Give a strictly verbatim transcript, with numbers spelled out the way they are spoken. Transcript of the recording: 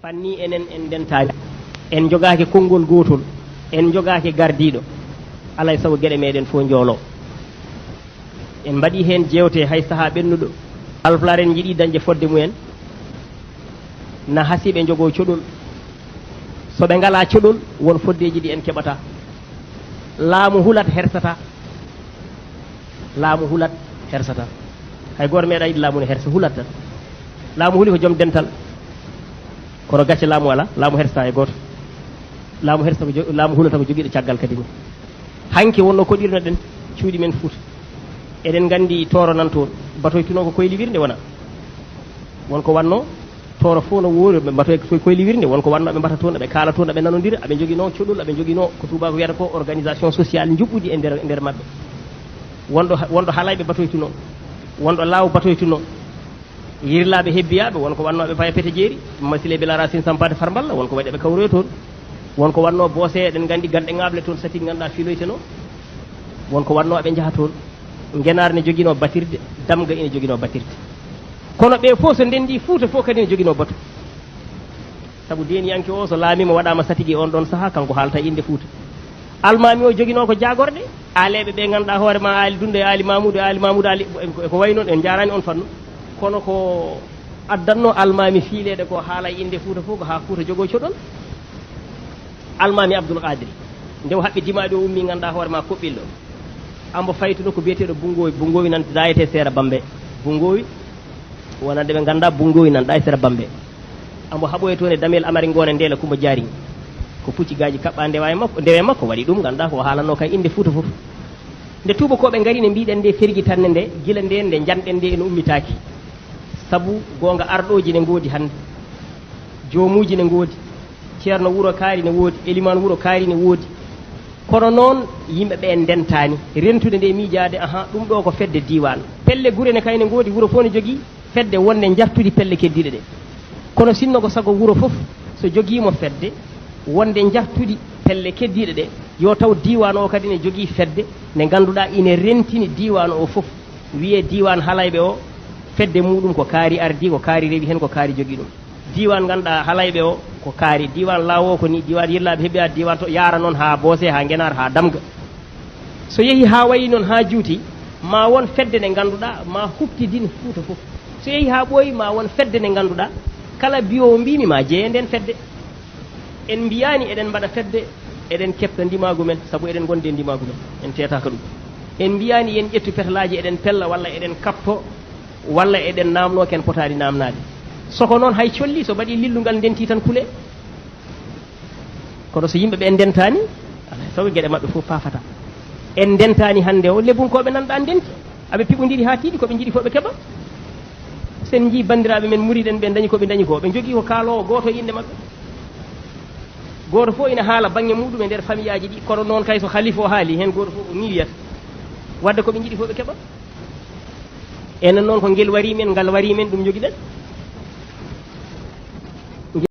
Fanni enen en ndentaani, en njogaaki konngol gootol, en njogaaki gardiiɗo, alaa e sago geɗe meeɗen fof njooloo. En mbaɗii heen jeewte hay sahaa ɓennuɗo. Alpulaar en njiɗii dañde fodde mumen, na hasii ɓe njogoo coɗol. So ɓe ngalaa coɗol, won foddeeji ɗi en keɓataa. Laamu hulat, hersataa. Laamu hulat, hersataa. Hay gooto meeɗaa yiɗde laamu ne hersa, hulat tan. Laamu huli ko joom dental. Kono gacce laamu alaa, laamu hersataa e gooto. Laamu hersa ko jo-, laamu hulata ko jogiiɗo caggal kadi ni. Hanki wonno koɗirnoɗen cuuɗi men Fuuta. Eɗen nganndi Tooro nan toon, batoytunoo ko koyli wirnde wona. Won ko wannoo Tooro fof no woori, ɓe mbatoy ko koyli wirnde, won ko wannoo ɓe mbata toon, ɓe kaala toon, ɓe nanondira, ɓe njoginoo coɗol, ɓe njoginoo ko tuubaako wiyata ko organisation sociale njuɓɓudi e nder, e nder maɓɓe. Wonɗo, wonɗo Halayɓe batoytunoo, wonɗo Laaw batoytunoo, Yirlaaɓe hebbiyaaɓe, won ko wannoo ɓe Paya Pete Jeeri, Masile Bela Racine Sampaate Farmballa, won ko waɗi ɓe kawroyo toon. Won ko wannoo Boose, eɗen nganndi Ganɗe Ŋaaɓle toon, Sati ngannduɗaa filoytenoo. Won ko wannoo ɓe njaha toon. Ngenaar ne joginoo batirde, Damga ina joginoo batirde. Kono ɓe fof so ndenndi, Fuuta fof kadi ne joginoo batu. Sabu deeniyanke o, so laamiima waɗaama satigi on ɗon sahaa, kanko haalta innde Fuuta. Almaami o joginoo ko jaagorɗe, aaleeɓe ɓe ngannduɗaa hoore ma, Aali Dunde, Aali Mamuudu, Aali Mamuudu, Aali, ko, ko wayi noon, en njaaraani on fannu. Kono ko addannoo Almaami fiileede ko haala innde Fuuta fof, ko haa Fuuta jogoo coɗol. Almaami Abdul Qaadiri, nde o haɓɓi dimaaɗi o ummi, ngannduɗaa hoore ma Koɓɓillo. Ambo faytuno ko biyeteeɗo Bunngowi, Bunngowi nan daayete seera Bambe. Bunngowi, wonande ɓe ngannduɗaa Bunngowi nan ɗaa e seera Bambe. Ambo haɓoye toon e damel Amari Ngoone Ndeela Kumba Jaariŋ. Ko pucci gaaji kaɓɓa ndewa e makko, ndewe makko waɗi ɗum, ngannduɗaa ko haalanoo kay innde Fuuta fof. Nde tuubakooɓe ngari ne mbiɗen nde fergitanne nde, gila ndeen nde njanɗen nde ene ummitaaki. Sabu goonga arɗooji ne ngoodi hannde. Joomuuji ne ngoodi. Ceerno wuro kaari ne woodi, elimaan wuro kaari ne woodi. Kono noon yimɓe ɓe ndentaani. Rentude nde miijaade, ahan, ɗum ɗo ko fedde diiwaan. Pelle gure ne kay ne ngoodi, wuro fof ne jogii fedde wonde njartudi pelle keddiiɗe ɗe. Kono sinno ko sago wuro fof so jogiimo fedde wonde njartudi pelle keddiiɗe ɗe, yo taw diiwaan o kadi ne jogii fedde nde ngannduɗaa ine rentini diiwaan o fof. Wiyee diiwaan Halayɓe o, fedde muuɗum ko kaari ardii, ko kaari rewi heen, ko kaari jogii ɗum. Diiwaan ngannduɗaa Halayɓe o ko kaari, diiwaan Laawo ko ni, diiwaan Yirlaaɓe heɓi, haa diiwaan to yaara noon haa Boose, haa Ngenaar, haa Damga. So yehii haa wayi noon haa juuti, ma won fedde nde ngannduɗaa ma huɓtidin Fuuta fof. So yehii haa ɓooyi, ma won fedde nde ngannduɗaa kala biyoowo mbiimi ma jeeye ndeen fedde. En mbiyaani eɗen mbaɗa fedde, eɗen keɓta ndimaagu men, sabu eɗen ngondi e ndimaagu men, en teetaaka ɗum. En mbiyaani yen ƴettu petalaaji eɗen pella walla eɗen kaɓto walla eɗen naamnoo ken potaani naamnaade. So ko noon, hay colli so mbaɗii lillungal ndentii tan kulee. Kono so yimɓe ɓe ndentaani, alaa e sago geɗe maɓɓe fof paafata. En ndentaani hannde o, lebunkooɓe nan ɗaa ndenti, aɓe piɓondiri haa tiiɗi, ko ɓe njiɗi fof ɓe keɓa. Sen njii banndiraaɓe men muriiɗen ɓe ndañi ko ɓe ndañi ko, ɓe njogii ko kaaloowo gooto e innde maɓɓe. Gooto fof ina haala baŋŋe muuɗum e nder famiyaaji ɗi, kono noon kay so halifa o haali, heen gooto fof o ŋiwiyata. Waɗde ko ɓe njiɗi fof ɓe keɓa. Enen noon ko ngel warii men, ngal warii men, ɗum njogiɗen.